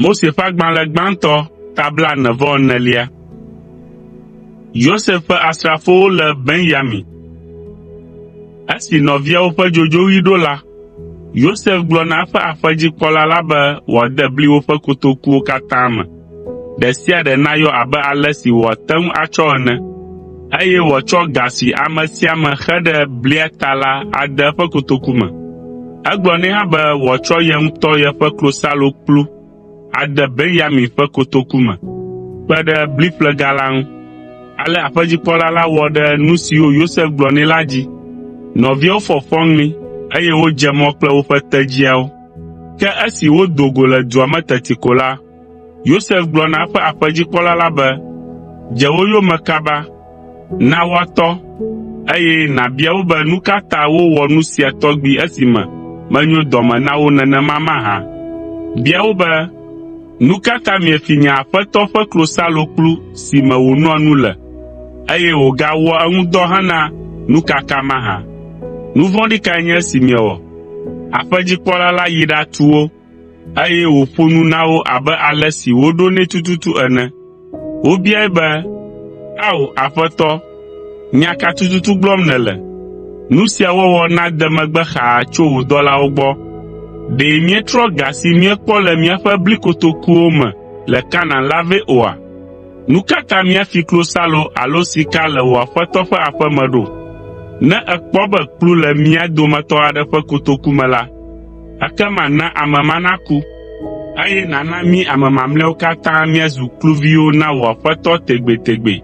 Mose ƒe agbalẽ gbãtɔ ta blaene-vɔ-enelia. Yosef ƒe asrafowo le Benyamin. Esi nɔviawo ƒe dzodzoɣi ɖo la, Yosef gblɔ na eƒe aƒedzikpɔla la be wòade bli woƒe kotokuwo katã me, ɖe sia ɖe nayɔ abe ale si wòate ŋu atsɔ ene, eye wòatsɔ ga si ame sia ame xe ɖe blia ta la ade eƒe kotoku me. Egblɔ nɛ hã be wòatsɔ ye ŋutɔ yeƒe klosalokplu ade Benyamin ƒe kotoku me, kpe ɖe bliƒlega la ŋu. Ale aƒedzikpɔla la wɔ ɖe nu siwo Yosef gblɔ nɛ la dzi. Nɔviawo fɔ fɔŋli, eye wodze mɔ kple woƒe tedziawo. Ke esi wodo go le dua me teti ko la, Yosef gblɔ na eƒe aƒedzikpɔla la be, “Dze wo yome kaba, na woatɔ, eye nàbia wo be nu ka ta wowɔ nu sia tɔgbi esime menyo dɔ me na wo nenema mahã? Bia wo be, ‘Nu ka ta miefi nye aƒetɔ ƒe klosalokplu si me wònoa nu le, eye wògawɔa eŋu dɔ hena nukaka mahã? Nu vɔ̃ɖi kae nye esi miewɔ?’ Aƒedzikpɔla la yi ɖatu wo, eye wòƒo nu na wo abe ale si woɖo nɛ tututu ene. Wobiae be, “Ao, Aƒetɔ, nya ka tututu gblɔm nèle? Nu sia wɔwɔ nade megbe xaa tso wò dɔlawo gbɔ. Ɖe míetrɔ ga si míekpɔ le míaƒe blikotokuwo me le Kanaan la vɛ oa? Nu ka ta míafi klosalo alo sika le wò aƒetɔ ƒe aƒe me ɖo? Ne èkpɔ be kplu le mía dometɔ aɖe ƒe kotoku me la, ekema na ame ma naku, eye nàna mí ame mamlɛawo katã míazu kluviwo na wò aƒetɔ tegbetegbe.”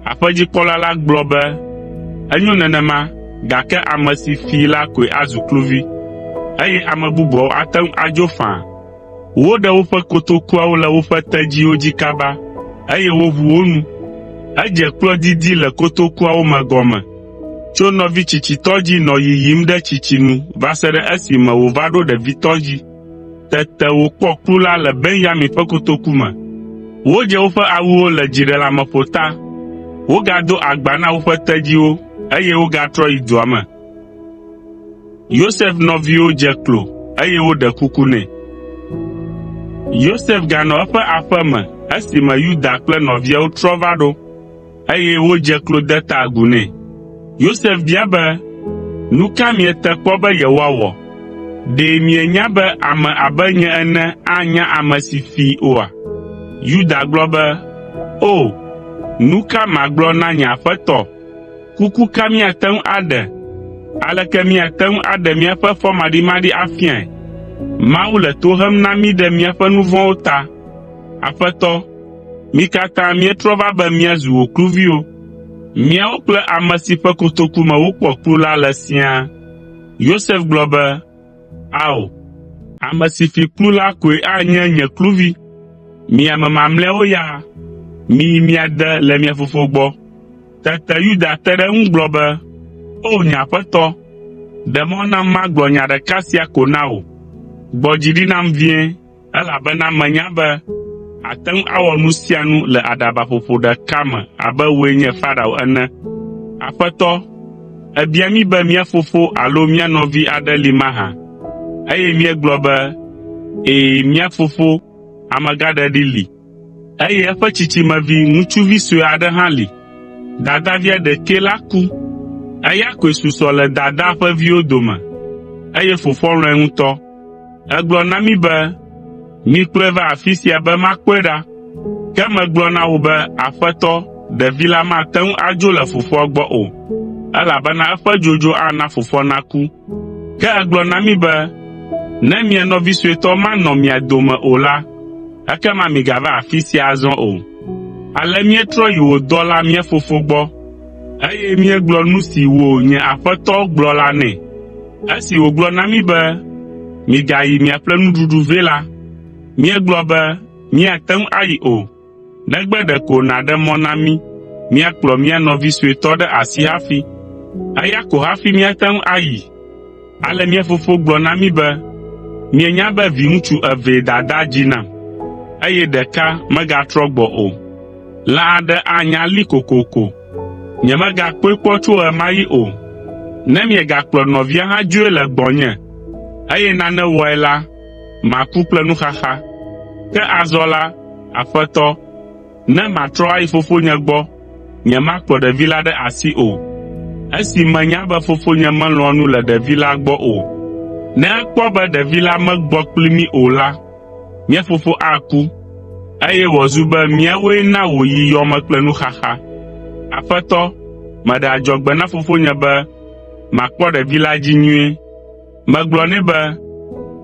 Aƒedzikpɔla la gblɔ be, “Enyo nenema, gake ame si fii la koe azu kluvi, eye ame bubuawo ate ŋu adzo faa.” Woɖe woƒe kotokuawo le woƒe tedziwo dzi kaba, eye woʋu wo nu. Edze kplɔ didi le kotokuawo me gɔme tso nɔvi tsitsitɔ dzi nɔ yiyim ɖe tsitsi nu va se ɖe esime wòva ɖo ɖevitɔ dzi. Tete wòkpɔ kplu la le Benyamin ƒe kotoku me. Wodze woƒe awuwo le dziɖeleameƒo ta, wogado agba na woƒe tedziwo, eye wogatrɔ yi dua me. Yosef nɔviwo dze klo, eye woɖe kuku nɛ. Yosef ganɔ eƒe aƒe me esime Yuda kple nɔviawo trɔ va ɖo, eye wodze klo de ta agu nɛ. Yosef bia be, “Nu ka miete kpɔ be yewoawɔ? Ɖe mienya be ame abe nye ene anya ame si fii oa?” Yuda gblɔ be, “O, nu ka magblɔ na nye aƒetɔ? Kuku ka míate ŋu aɖe? Aleke míate ŋu aɖe míaƒe fɔmaɖimaɖi afiae? Mawu le to hem na mí ɖe míaƒe nu vɔ̃wo ta. Aƒetɔ, mí katã míetrɔ va be míazu wò kluviwo, míawo kple ame si ƒe kotoku me wokpɔ kplu la le siaa.” Yosef gblɔ be, “Ao, ame si fi kplu la koe anye nye kluvi. Mi ame mamlɛawo ya, miyi mia de le mia fofo gbɔ.” Tete Yuda te ɖe eŋu gblɔ be, “O nye aƒetɔ, ɖe mɔ nam magblɔ nya ɖeka sia ko na wò. Gbɔ dzi ɖi nam vie, elabena menya be àte ŋu awɔ nu sia nu le aɖabaƒoƒo ɖeka me abe wòe nye Farao ene. Aƒetɔ, èbia mí be mía fofo alo mía nɔvi aɖe li mahã? Eye míegblɔ be, ‘Ɛ̃, mía fofo amegãɖeɖi li, eye eƒe tsitsimevi ŋutsuvi sue aɖe hã li. Dadavia ɖekɛ la ku. Eya koe susɔ le dadaa ƒe viwo dome, eye fofoa lɔ̃e ŋutɔ. Egblɔ na mí be, ‘Mikplɔe va afi sia be makpɔe ɖa.’ Ke megblɔ na wò be, ‘Aƒetɔ, ɖevi la mate ŋu adzo le fofoa gbɔ o, elabena eƒe dzodzo ana fofoa naku.’ Ke ègblɔ na mí be, ‘Ne mia nɔvi suetɔ manɔ mia dome o la, ekema migava afi sia azɔ o.’ Ale míetrɔ yi wò dɔla mía fofo gbɔ, eye míegblɔ nu si wò, nye aƒetɔ gblɔ la nɛ. Esi wògblɔ na mí be, ‘Migayi miaƒle nuɖuɖu vɛ’ la, míegblɔ be, ‘Míate ŋu ayi o, negbe ɖeko nàɖe mɔ na mí míakplɔ mía nɔvi suetɔ ɖe asi hafi. Eya ko hafi míate ŋu ayi.’ Ale mía fofo gblɔ na mí be, ‘Mienya be viŋutsu evee dadaa dzi nam, eye ɖeka megatrɔ gbɔ o. Lã aɖe anya lée kokoko. Nyemegakpɔe kpɔ tso ɣe ma ɣi o. Ne miegakplɔ nɔvia hã dzoe le gbɔnye, eye nane wɔe la, maku kple nuxaxa.’ Ke azɔ la, Aƒetɔ, ne matrɔ ayi fofonye gbɔ, nyemakplɔ ɖevi la ɖe asi o, esi menya be fofonye melɔ̃a nu le ɖevi la gbɔ o. Ne ekpɔ be ɖevi la megbɔ kpli mí o la, mía fofo aku, eye wòazu be míawoe na wòyi yɔ me kple nuxaxa. Aƒetɔ, meɖe adzɔgbe na fofonye be makpɔ ɖevi la dzi nyuie. Megblɔ nɛ be,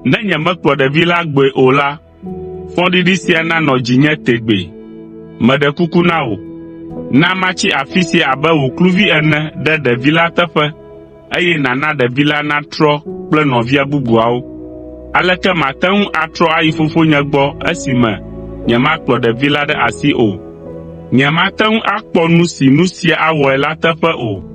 ‘Ne nyemekplɔ ɖevi la gbɔe o la, fɔɖiɖi sia nanɔ dzinye tegbee.’ Meɖe kuku na wò, na matsi afi sia abe wò kluvi ene ɖe ɖevi la teƒe, eye nàna ɖevi la natrɔ kple nɔvia bubuawo. Aleke mate ŋu atrɔ ayi fofonye gbɔ esime nyemakplɔ ɖevi la ɖe asi o? Nyemate ŋu akpɔ nu si nu sia awɔe la teƒe o.”